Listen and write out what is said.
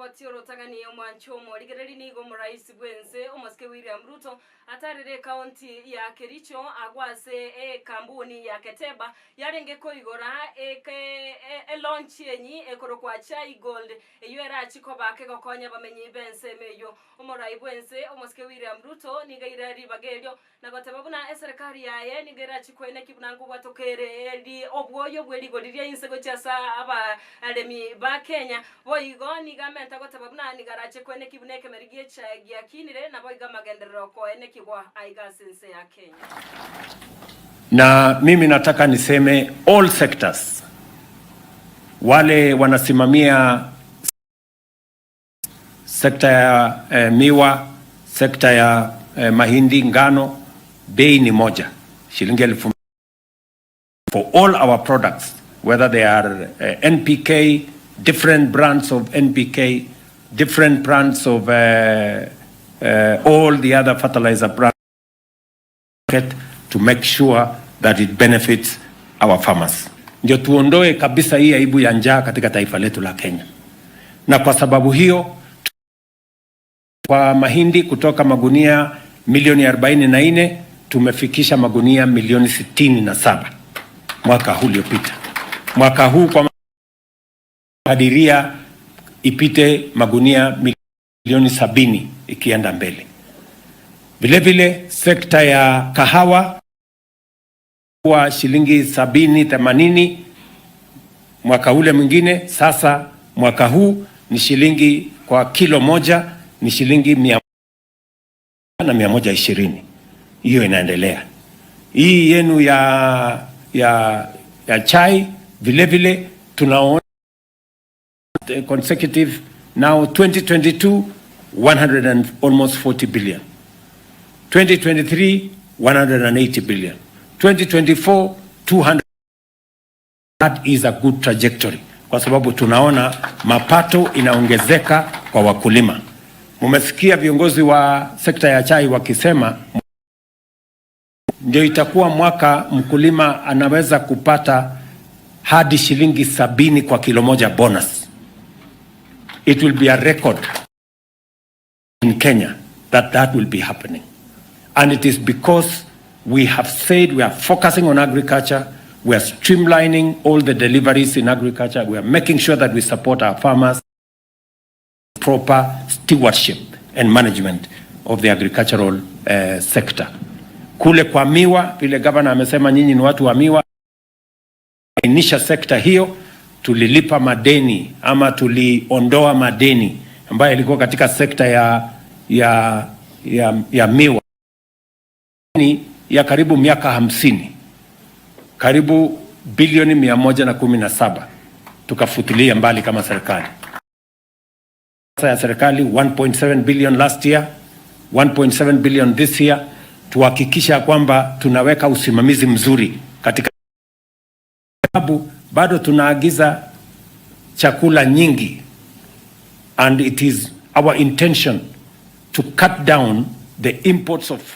Esipoti orotang'ani omwancho omorigereri nigo omorais bwense omosike William Ruto atarire ekaunti ya Kericho agwo ase ekambuni ya Keteba yarenge koigora eke elaunch enyi ekorokwa Chai Gold eywo erachi koba kegokonya abamenyi b'ensemo eywo. Omorai bwense omosike William Ruto nigo aire ribaga erio na goteba buna eserekari yaye nigo erachi koeneki buna nkobwatokere eri obwoyo bwe rigori ria inse gochia ase abaremi ba Kenya. Boigo nigo amenta goteba buna nigo arache koeneki buna ekemeri gie echae giakinire naboigo amagenderero koenekigwa aiga ase ense ya Kenya. Na mimi nataka niseme all sectors, wale wanasimamia sekta ya miwa, sekta ya mahindi, ngano, bei ni moja, shilingi 1000 for all our products, whether they are NPK, different brands of NPK, different brands of all the other fertilizer brands, to make sure that it benefits our farmers. Ndio tuondoe kabisa hii aibu ya njaa katika taifa letu la Kenya. Na kwa sababu hiyo, kwa mahindi kutoka magunia milioni 44 tumefikisha magunia milioni 67 mwaka huu uliopita. Mwaka huu kwa kadiria ipite magunia milioni 70 ikienda mbele. Vile vile sekta ya kahawa kwa shilingi 70 80 mwaka ule mwingine, sasa mwaka huu ni shilingi kwa kilo moja ni shilingi 100 na 120. Hiyo inaendelea. Hii yenu ya chai vile vile tunaona consecutive now, 2022 100 and almost 40 billion, 2023 180 billion, 2024 200. That is a good trajectory kwa sababu tunaona mapato inaongezeka kwa wakulima. Mumesikia viongozi wa sekta ya chai wakisema ndio itakuwa mwaka mkulima anaweza kupata hadi shilingi 70 kwa kilo moja bonus. It will be a record in Kenya that that will be happening. And it is because we have said we are focusing on agriculture, we are streamlining all the deliveries in agriculture, we are making sure that we support our farmers, proper stewardship and management of the agricultural sector. Kule kwa miwa, vile gavana amesema, nyinyi ni watu wa miwa, ainisha sekta hiyo, tulilipa madeni ama tuliondoa madeni ambayo ilikuwa katika sekta ya miwa ni ya karibu miaka 50, karibu bilioni 117 tukafutilia mbali kama serikali. Sasa ya serikali 1.7 billion last year, 1.7 billion this year, tuhakikisha kwamba tunaweka usimamizi mzuri katika sababu bado tunaagiza chakula nyingi and it is our intention to cut down the imports of food.